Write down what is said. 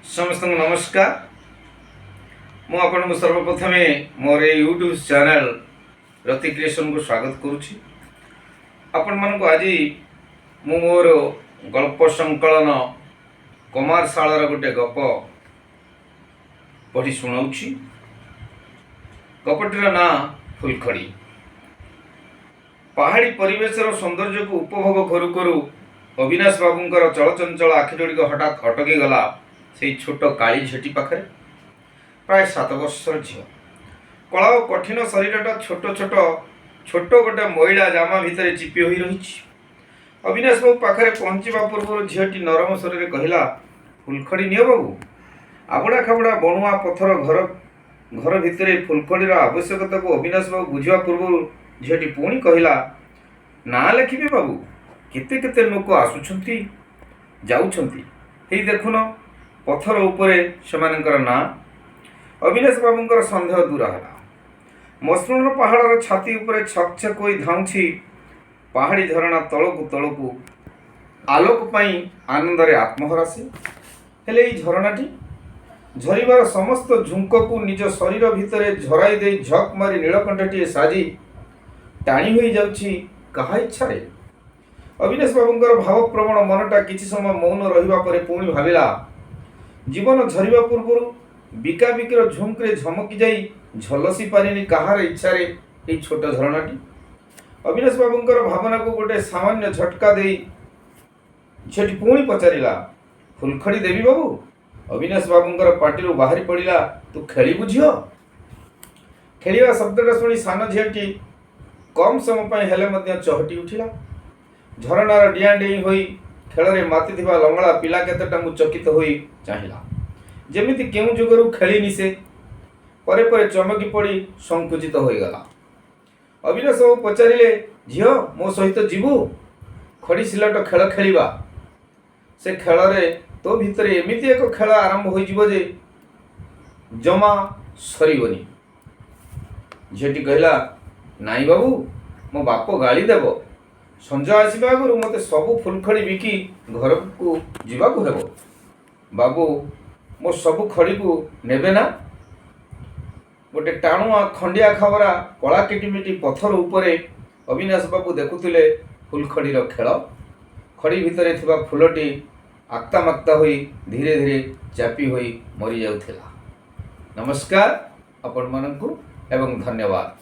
ସମସ୍ତଙ୍କୁ ନମସ୍କାର। ମୁଁ ଆପଣଙ୍କୁ ସର୍ବପ୍ରଥମେ ମୋର ଏଇ ୟୁଟ୍ୟୁବ୍ ଚ୍ୟାନେଲ୍ ରତି କ୍ରିଏସନ୍କୁ ସ୍ୱାଗତ କରୁଛି। ଆପଣମାନଙ୍କୁ ଆଜି ମୁଁ ମୋର ଗଳ୍ପ ସଂକଳନ କୁମାରଶାଳର ଗୋଟେ ଗପ ପଢ଼ି ଶୁଣାଉଛି। ଗପଟିର ନାଁ ଫୁଲଖଡ଼ି। ପାହାଡ଼ି ପରିବେଶର ସୌନ୍ଦର୍ଯ୍ୟକୁ ଉପଭୋଗ କରୁ କରୁ ଅବିନାଶ ବାବୁଙ୍କର ଚଳଚଞ୍ଚଳ ଆଖି ଯୋଡ଼ିକ ହଠାତ୍ ଅଟକି ଗଲା ସେଇ ଛୋଟ କାଳି ଝିଅଟି ପାଖରେ। ପ୍ରାୟ 7 ବର୍ଷର ଝିଅ। କଳା ଓ କଠିନ ଶରୀରଟା ଛୋଟ ଛୋଟ ଛୋଟ ଗୋଟେ ମଇଳା ଜାମା ଭିତରେ ଚିପି ହୋଇ ରହିଛି। ଅବିନାଶ ବାବୁ ପାଖରେ ପହଞ୍ଚିବା ପୂର୍ବରୁ ଝିଅଟି ନରମ ସ୍ୱରରେ କହିଲା, "ଫୁଲଖଡ଼ି ନିଅ ବାବୁ।" ଆବୁଡ଼ା ଖାବୁଡ଼ା ବଣୁଆ ପଥର ଘର ଘର ଭିତରେ ଫୁଲଖଡ଼ିର ଆବଶ୍ୟକତାକୁ ଅବିନାଶ ବାବୁ ବୁଝିବା ପୂର୍ବରୁ ଝିଅଟି ପୁଣି କହିଲା, "ନାଁ ଲେଖିବେ ବାବୁ? କେତେ କେତେ ଲୋକ ଆସୁଛନ୍ତି, ଯାଉଛନ୍ତି। ହେଇ ଦେଖୁନ, ପଥର ଉପରେ ସେମାନଙ୍କର ନାଁ।" ଅବିନାଶ ବାବୁଙ୍କର ସନ୍ଦେହ ଦୂର ହେଲା। ମସୃଣ ପାହାଡ଼ର ଛାତି ଉପରେ ଛକ୍ ଛକ୍ ହୋଇ ଧାଉଁଛି ପାହାଡ଼ି ଝରଣା ତଳକୁ ତଳକୁ। ଆଲୋକ ପାଇଁ ଆନନ୍ଦରେ ଆତ୍ମହରା ସେ। ହେଲେ ଏଇ ଝରଣାଟି ଝରିବାର ସମସ୍ତ ଝୁଙ୍କକୁ ନିଜ ଶରୀର ଭିତରେ ଝରାଇ ଦେଇ ଝକ୍ ମାରି ନୀଳକଣ୍ଠଟିଏ ସାଜି ଟାଣି ହୋଇଯାଉଛି କାହା ଇଚ୍ଛାରେ? ଅବିନାଶ ବାବୁଙ୍କର ଭାବପ୍ରବଣ ମନଟା କିଛି ସମୟ ମୌନ ରହିବା ପରେ ପୁଣି ଭାବିଲା, ଜୀବନ ଝରିବା ପୂର୍ବରୁ ବିକାବିକିର ଝୁଙ୍କରେ ଝମକି ଯାଇ ଝଲସି ପାରିନି କାହାର ଇଚ୍ଛାରେ ଏଇ ଛୋଟ ଝରଣାଟି? ଅବିନାଶ ବାବୁଙ୍କର ଭାବନାକୁ ଗୋଟେ ସାମାନ୍ୟ ଝଟକା ଦେଇ ଝିଅଟି ପୁଣି ପଚାରିଲା, "ଫୁଲଖଡ଼ି ଦେବି ବାବୁ?" ଅବିନାଶ ବାବୁଙ୍କର ପାଟିରୁ ବାହାରି ପଡ଼ିଲା, "ତୁ ଖେଳିବୁ ଝିଅ?" ଖେଳିବା ଶବ୍ଦଟା ଶୁଣି ସାନ ଝିଅଟି କମ୍ ସମୟ ପାଇଁ ହେଲେ ମଧ୍ୟ ଚହଟି ଉଠିଲା। ଝରଣାର ଡିଆଁ ଡେଇଁ ହୋଇ ଖେଳରେ ମାତିଥିବା ଲଙ୍ଗଳା ପିଲା କେତେଟାଙ୍କୁ ଚକିତ ହୋଇ ଚାହିଁଲା, ଯେମିତି କେଉଁ ଯୁଗରୁ ଖେଳିନି ସେ। ପରେ ପରେ ଚମକି ପଡ଼ି ସଂକୁଚିତ ହୋଇଗଲା। ଅବିନାଶ ବାବୁ ପଚାରିଲେ, "ଝିଅ, ମୋ ସହିତ ଯିବୁ? ଖଡ଼ି ସିଲଟ ଖେଳ ଖେଳିବା। ସେ ଖେଳରେ ତୋ ଭିତରେ ଏମିତି ଏକ ଖେଳ ଆରମ୍ଭ ହୋଇଯିବ ଯେ ଜମା ସରିବନି।" ଝିଅଟି କହିଲା, "ନାଇଁ ବାବୁ, ମୋ ବାପ ଗାଳି ଦେବ। ସଞ୍ଜ ଆସିବା ଆଗରୁ ମୋତେ ସବୁ ଫୁଲଖଡ଼ି ବିକି ଘରକୁ ଯିବାକୁ ହେବ। ବାବୁ ମୋ ସବୁ ଖଡ଼ିକୁ ନେବେ ନା?" ଗୋଟେ ଟାଣୁଆ ଖଣ୍ଡିଆ ଖାବରା କଳା କିଟିମିଟି ପଥର ଉପରେ ଅବିନାଶ ବାବୁ ଦେଖୁଥିଲେ ଫୁଲଖଡ଼ିର ଖେଳ। ଖଡ଼ି ଭିତରେ ଥିବା ଫୁଲଟି ଆକ୍ତାମାକ୍ତା ହୋଇ ଧୀରେ ଧୀରେ ଚାପି ହୋଇ ମରିଯାଉଥିଲା। ନମସ୍କାର ଆପଣମାନଙ୍କୁ ଏବଂ ଧନ୍ୟବାଦ।